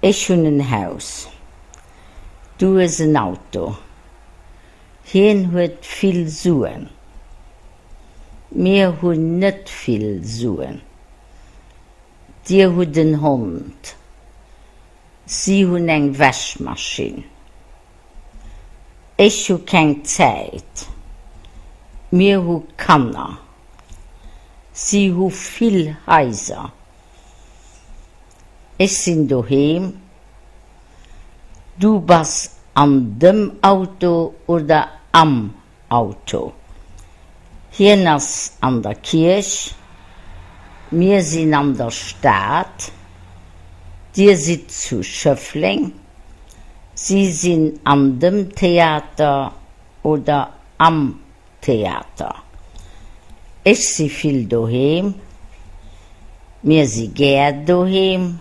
Ech hunn en Haus. Du hues en Auto. Hien huet vill Suen. Mir hunn net vill Suen. Dir hutt en Hond. Si hunn eng Wäschmaschinn. Ech hu keng Zäit. Mir hu Kanner. Si hu vill Haiser. Ech sinn doheem. Du bass an dem Auto oder am Auto. Hien ass an der Kierch. Mir sinn an der Stad. Dir sidd zu Schëffleng. Si sinn an dem Theater oder am Theater. Ech si vill doheem. Mir si gär doheem.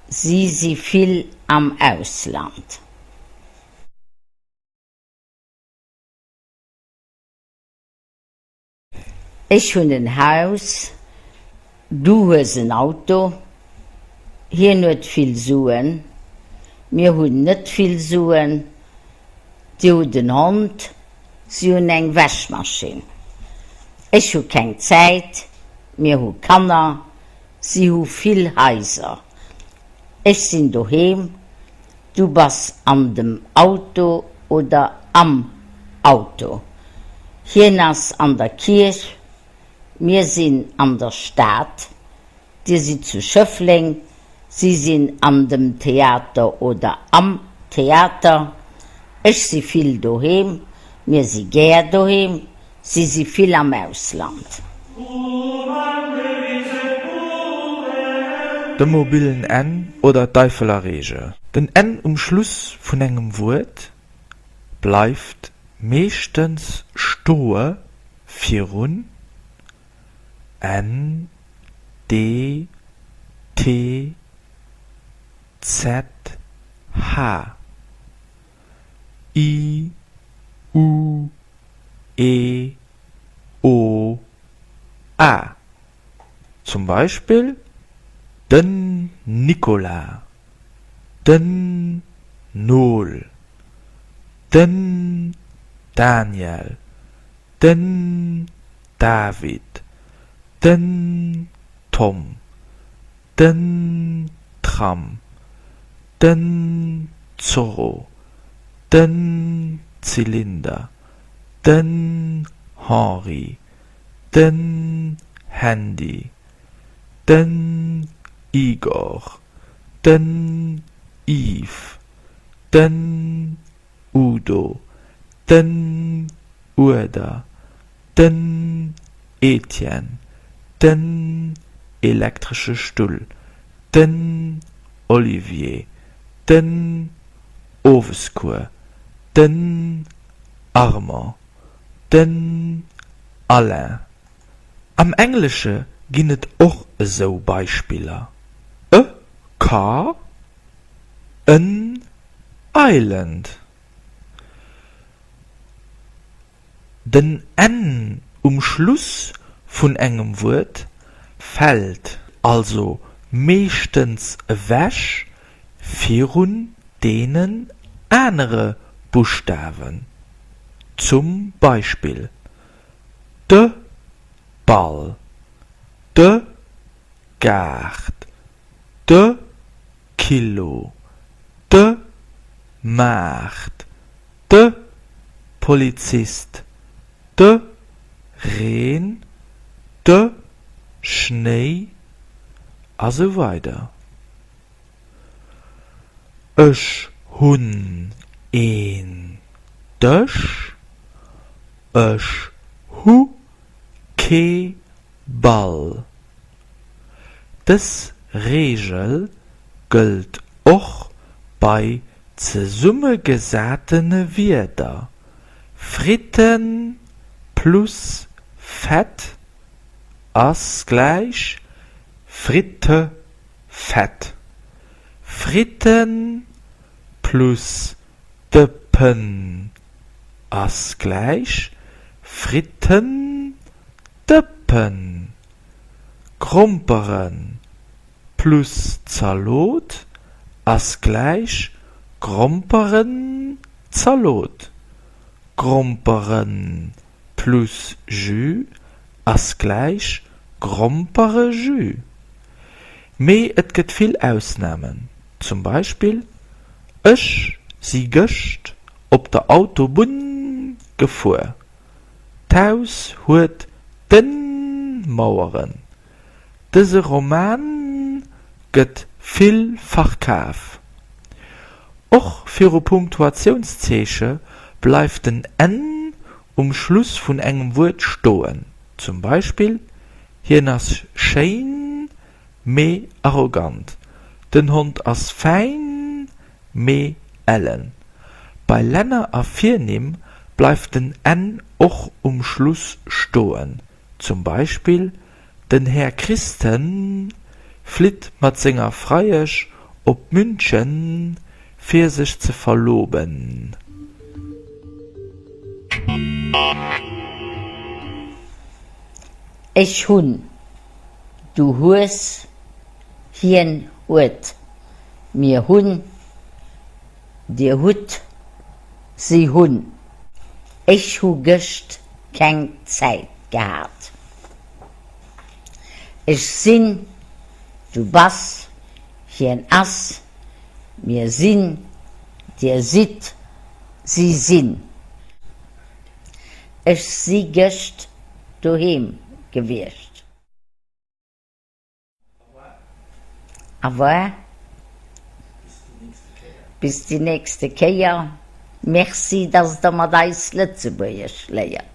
Si si vill am Ausland. Ech hunn en Haus. Du hues en Auto. Hien huet vill Suen. Mir hunn net vill Suen. Dir hutt en Hond. Si hunn eng Wäschmaschinn. Ech hu keng Zäit. Mir hu Kanner. Si hu vill Haiser. Ech sinn doheem. Du bass an dem Auto oder am Auto. Hien ass an der Kierch. Mir sinn an der Stad. Dir sidd zu Schëffleng. Si sinn an dem Theater oder am Theater. Ech si vill doheem. Mir si gär doheem. Si si vill am Ausland. De mobilen N oder d'Eifeler Reegel. Den N um Schluss vun engem Wuert bleift meeschtens stoe virun n, d, t, z, h, i, u, e, o, a. Zum Beispill den Nicolas, den Nol, den Daniel, den David, den Tom, den Tram, den Zorro, den Zylinder, den Henri, den Handy, den Igor, den Yves, den Udo, den Uerder, den Etienne, den elektresche Stull, den Olivier, den Owescours, den Armand, den Alain. Am Englesche ginn et och esou Beispiller, a car, an island. Den n um Schluss vun engem Wuert fält also meeschtens ewech virun deenen anere Buschtawen, zum Beispill de Ball, de Gaart, de Kilo, de Maart, de Polizist, de Reen, de Schnéi a sou weider. Ech hunn een Dësch. Ech hu kee Ball. Dës Reegel gëllt och bei zesummegesatene Wierder, Fritten plus Fett ass gläich Frittefett, Fritten plus Dëppen ass gläich Frittendëppen. Grompere plus Zalot. ass gläich Gromperenzalot. Grompere plus Jus ass gläich Gromperejus. Mee et gëtt vill Ausnamen, zum Beispill, Ech si gëscht op der Autobunn gefuer. D'Haus huet dënn Maueren. Dëse Roman gëtt vill verkaf. Och viru Punktuatiounszeeche bleift den n um Schluss vun engem Wuert stoen, zum Beispill, Hien ass schéin, mee arrogant. Den Hond ass fäin, mee ellen. Bei Länner a Virnimm bleift den n och um Schluss stoen, zum Beispill, Den Här Christen flitt mat senger Freiesch op München fir sech ze verloben. Ech hunn, du hues, hien huet, mir hunn, dir hutt, si hunn. Ech hu gëscht keng Zäit gehat. Ech sinn, du bass, hien ass, mir sinn, dir sidd, si sinn. Ech si gëscht doheem gewiescht. Au revoir. Bis déi nächste Kéier. Merci, dass Der mat eis Lëtzebuergesch léiert.